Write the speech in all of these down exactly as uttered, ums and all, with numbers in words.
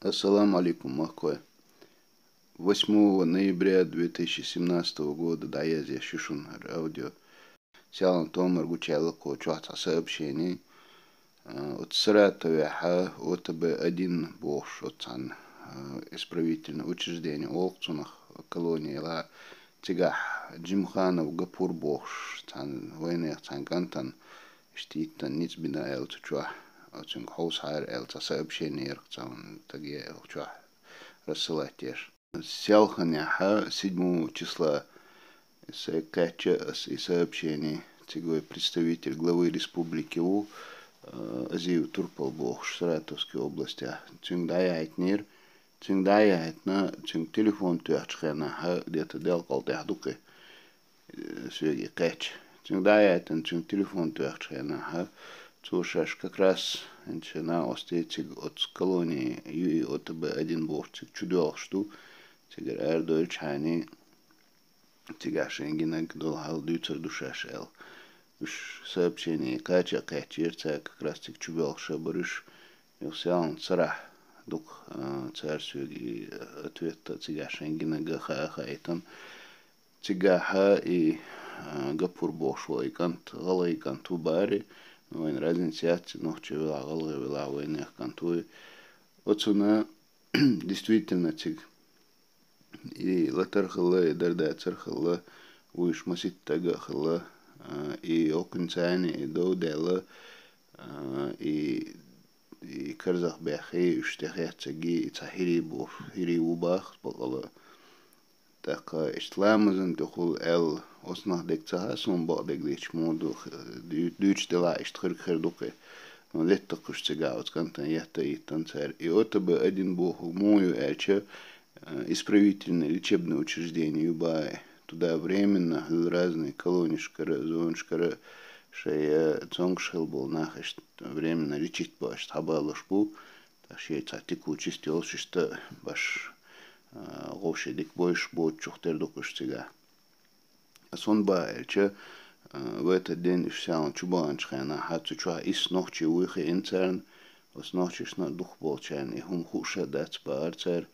Ассаламу алейкум, махкой. Восьмого ноября две тысячи семнадцатого года дӀаязъеш ю шуна хӀара аудио. Селхан томар гучаялла кхо чохь цхьа сообщение. А, оцу Саратовехьа О Т Б один бохуш оцу цхьана, а, исправительный учреждение олу цунах, колония ла, цигахь Джимханов Гапур бохуш цхьана вайнех цхьана кӀантана иштта йиттан ницкъ бина аьлла цу чохь, оцуьнга хьовсахьара аьлла цхьа сообщение яра цхьа стаг яьлла чохь рассылать еш. Селханехьа седьмого числа сайн кхаьчча ас и сообщение, цига вай представитель главы республики ву, а, Азиев Турпал бохуш, Саратовской областехь. Цуьнга дӀаяхьийтинера, цуьнга дӀаяхьийтина, цуьнга телефон тоьхчу хенахьа, где-то делкъал тӀехь ду кхи, э, соьга и кхаьчча. Цуьнга дӀаяхьийтина, цуьнга телефон тоьхчу хенахьа, цо шаьш как раз хӀинца накъостий цига оцу колонии ю и О Т Б один бохуш цига чудоьлхуш ду, цигара арадойлучхьаний, цигахь шайн гинарг долу хьал дуьйцур ду шаьш аьлла. Уьш сообщение кхача а кхаьччера, цара как раз цига чубоьлхуш а бара уьш. Юха селхана сарахь дукха, а, цара соьга и ответ а цигахь шайн гинарг а хаа а хаийтина. Цигахьа и, а, Гапур бохуш волу и кӀант, гӀалгӀай кӀант ву бара, ну, вайна разница яц, нохчи велахь, гӀалгӀай велахь, вайнех кӀант ву и. Оцунна действительно цига и латар хилла, и дардацар хилла, вуьйш маситтага а хилла, а, и окхунца и дов даьлла, а, и, и карзах баьххи, уьш тӀехеццаги, и цхьа хӀирий бу, хӀирий ву бахас бакъала. ТӀаккха иштта ламазан тӀехула аьлла, оцунах дерг ца хаьа суна, бакъдерг дийцича муха ду, дуьйцуш делахь иштта хирг хир ду кхи. Ну, леттакхуьш цигахь оцу кӀантана етта а йиттина цара. И О Т Б один бохург муха ю аьлча, э, исправительное лечебное учреждение ю баха. Туда временно хӀуьлла разные колонишкара, зонашкара шайн, э, цомгуш хилла болу нах иштта временно лечить бу, иштта хьабалуш бу. Ткъа шен цхьа текучесть йолуш иштта баш, а, гӀовши дика бойуш боцучух тера ду кхуьш цигахь. Ас хӀунда баха аьлча, а, в этот день уьш селхана чубаханчу хенахь цу чохь исс нохчи вуй хиъна царна, оцу нохчашна а дукхахболчарна и хӀума хууш а дац бахара цара.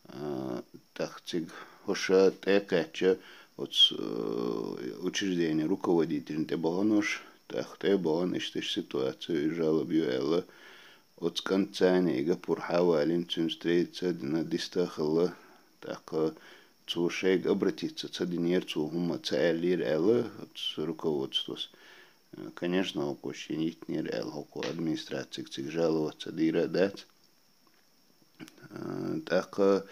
А, тӀаккха цига хӀорш тӀе а кхаьчча, оцу, э, учреждение руководителна тӀе бахана хӀорш, тӀаккха тӀе а бахана, иштта иштта ситуаци, жалоба ю аьлла, оцу кӀантаца и Гапур хьа а валийна, цуьнца встретиться а дина, диста а хилла, тӀаккха цо шайга обратиться ца динера, цо хӀумма ца аьллера аьлла, оцу руководствос. Конечно, хӀокхо шена йиттинера аьлла, хӀокхо администрацига цига жаловаться дийр а дац. Э, тӀаккха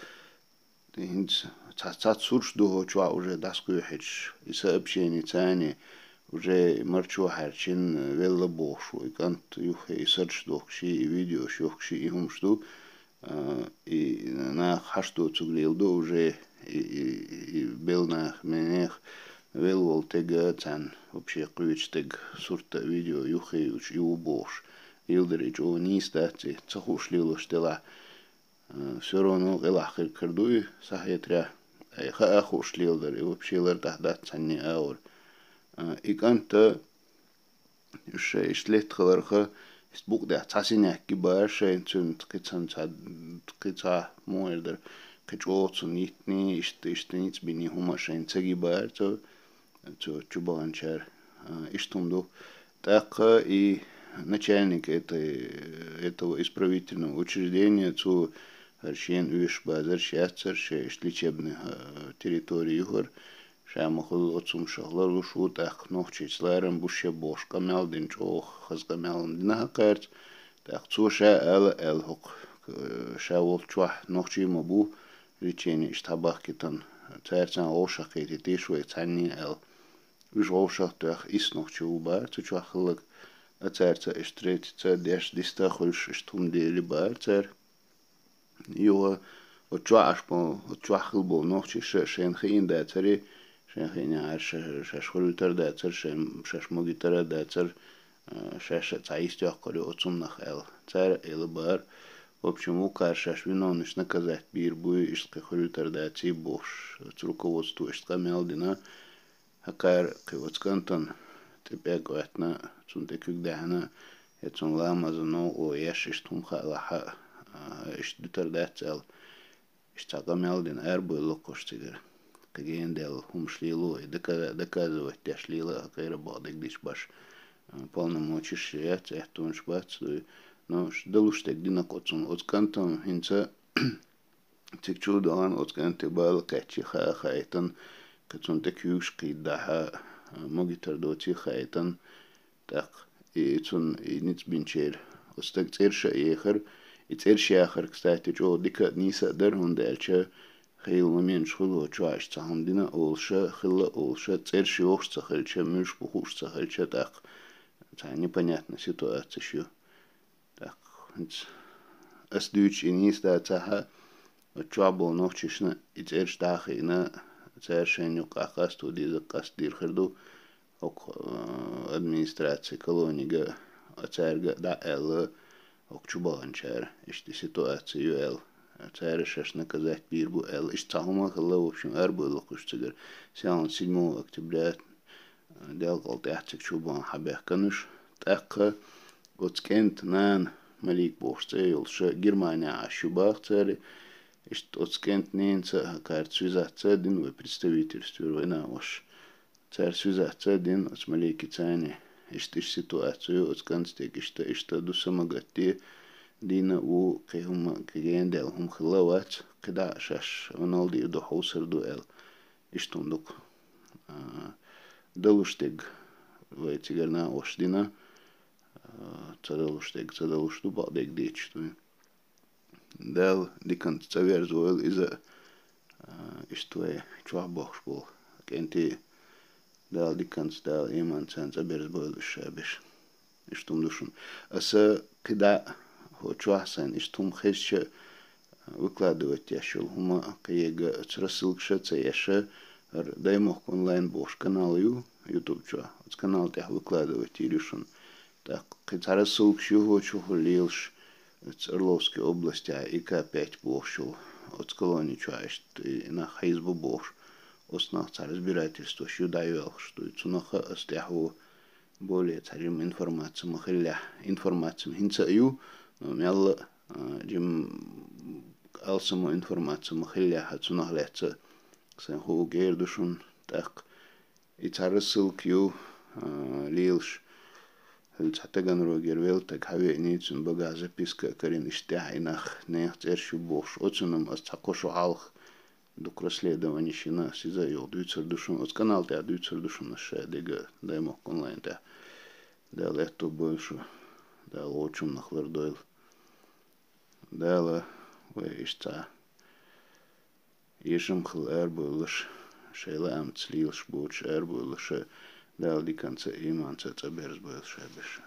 хӀинца цхьа, цхьацца сурташ ду хӀокху чохь уже дӀасакхоьхьуьйтуш, и сообщеница уже марчо хьаьрчина велла бохуш ву и кӀант, юххе и сурташ дохкуш, и видеош йохкуш, и хӀумаш ду. А, и нах хьашт доцург леладо уже, и, и, и белла нах, минех велла волу тега царна вообще кхечу тега сурт а, видео юххе юучу и ву бохуш. Леладар и чӀогӀа нийса дац и, ца хууш лелош делахь, а, всё равно къилахь хир кара ду и, схьахетарехь. Ай, хаа хууш леладар и, вообще лар тӀехь дац цхьанне а агӀор. А, и кӀанта Уьш шайн иштта летта хиларха, иштта букъа тӀехь цхьа синехк гибара шайна цуьнан, кхин цхьа, кхин цхьа муха эр дара, кхин чӀогӀа цунна йиттиний, иштта, иштта ницкъ биний хӀума шайна ца гибара цо, цо чубаханчара, а, иштта хӀума ду. ТӀаккха и начальник этой, этого исправительного учреждения, цо хӀара шена оьшуш базарш яцара, шайн иштта лечебный, а, территори ю хӀара, ша ма хуьллу оцу хӀуманах ларлуш ву, тӀаккха нохчийчу ларам бу шен бохуш къамел дина, чӀогӀа хаза къамел дина хӀокхаьрца. ТӀаккха цо ша ала аьлла хӀокху, э, ша волчу чохь нохчий ма бу, лечение иштта хьабахкийтина. Цара царна вовшах кхетийтийша вай цхьанний аьлла. Уьш вовшах тоьхна исс нохчи ву бара цу чохь хилларг, а цаьрца иштта встретиться а деш, диста а хуьлуш, иштта хӀума дели бара цара. Юха оцу чохь Ӏаш болу, оцу чохь хилла болу нохчаша шайна хиъна дацара, шайна хиъна ша-, шаьш хуьлуьйтур а дацара, шайн, шаьш могуьйтур а дацара, а, шаьш а цхьа йист йоккхур ю оцу хӀуманах аьлла. Цара а элла бара. В общем, вукхара шаьш виновныш наказать бийр буй, иштта кхин хуьлуьйтур даций бохуш, оцу руководство иштта къамел дина. ХӀокхара кхин оцу кӀантана тӀе пӀелг а хӀоьттина, цунна тӀе куьг даьхьна, я цунна ламазан новкъарло еш, иштта хӀума хаалахь а, а, а, иштта дитар дац аьлла, иштта цхьа къамел дина арабевлла-кх уж цигара. Кхы гена даьлла хӀумаш лело, и дока-, доказывать деш лела а, Къарабах дегдиш баш, а, полномочеш яц, аьттонаш бац, дуй. Но уж далуш дерг дина-кх оцунна. Оцу кӀантана хӀинца цига чу а дахана, оцу кӀанте бала кхаьчча хаа хаийтина, кхы цунна тӀе куьйгаш кхийдадахьа, а, могитар доций хаийтина. ТӀаккха и, и цунна и ницкъ бинчеран оцу стага цӀераш а ехар, и цӀераш яхар, кстати, чӀогӀа дика а, нийса а дара, хӀунда аьлча хийла моменаш хуьлу чохь, иштта цхьа хӀума дина а олуша, хилла а олуша, цӀераш йохуш ца хилча, муьлш бу хууш ца хилча, тӀаккха цхьа непонятная ситуацеш ю. ТӀаккха хӀинца ас дуьйцуш и нийса дацахь а, оцу чохь болу нохчашна и цӀераш дӀа а хиъна, цара шайна юккъехь къасто дезарг къастадийр хир ду, хӀокху, э, администрацин колонига а, цаьрга а дӀа а аьлла, хӀокху чу баханчара, иштта ситуаци ю аьлла, цара шаьш наказать бийр бу аьлла, иштта цхьа хӀума а хилла, в общем, арабевлла-кх уж цигара. Селхана седьмого октября, э, делкъал тӀаьхьа цига чу бахана хьабаьхкина уж. ТӀаккха оцу кӀентан нана, Малика бохуш цӀе йолуша, Германехь Ӏаш ю боху цара. Иштта оцу кӀентан ненаца а, хӀокхара, связаться а дина, вай представительствера вайна а ваша. Цара связаться а дина оцу Маликица а. Иштта, иштта ситуаци ю, оцу кӀанта стеган иштта, иштта ду, самагатде дийна а ву, кхин хӀума, кхин гена даьлла хӀума хилла а вац, кхидӀа а шаьш ваналдийр ду, хьовсур ду аьлла. Иштта хӀума ду-кх. А, далуш дерг вай цигара накъост дина, а, ца далуш дерг ца далуш ду, бакъдерг дийцича дуй. Дала диканца цӀа верзавойла иза, а, иштта вай чохь бохкуш болу кӀентий, Дала диканца, Дала ийманца царна цӀа берзабойла уьш ша берш. Иштта хӀума ду шуна. Аса кхидӀа а хӀокху чохь сайна иштта хӀума хезча, выкладывать еш йолу хӀума кхин яга оцу рассылкаша а ца еш, хӀара Даймохк онлайн бохуш канал ю YouTube чохь. Оцу канал тӀехь выкладывать йийр ю шуна. ТӀаккха кхин цхьа рассылкаш ю хӀокху чухула лелаш, оцу Орловски областехь И К пять бохуш йолу, оцу колони чохь иштта и нах хьийзабо бохуш, оцу нах цхьа разбирательстваш ю дӀайоьлхуш дуй. Цунах а аса тӀаьхьо более цхьа жима информаци ма хиллехь. Информаци хӀинца а ю, но мелла а, а, жима алсамо информаци ма хиллехь, цунах лаьцна сайн хӀуъу гер ду шуна. ТӀаккха и цхьа рассылка ю, а, лелаш, хӀинца цхьа Таганрогера велла стаг хьавеъний, цуьнан багахь записка а карийна, иштта тӀехь и нах, нехан цӀераш ю бохуш, оцунна-м аса цхьа кхо шо хьалха дукха расследованеш йина, аса иза а юха дуьйцур ду шуна, оцу канал тӀехь дуьйцур ду шуна аса ша дерг а, Даймохк онлайн тӀехь. Дала аьтто бойла шу, Дала вочунах лардойла. Дала вай иштта цхьа эшам хилла арабевлларш, шайн лаамца лелаш боцуш арабевлларш а Дала диканца а, ийманца а цӀа берзабойла ша берш а.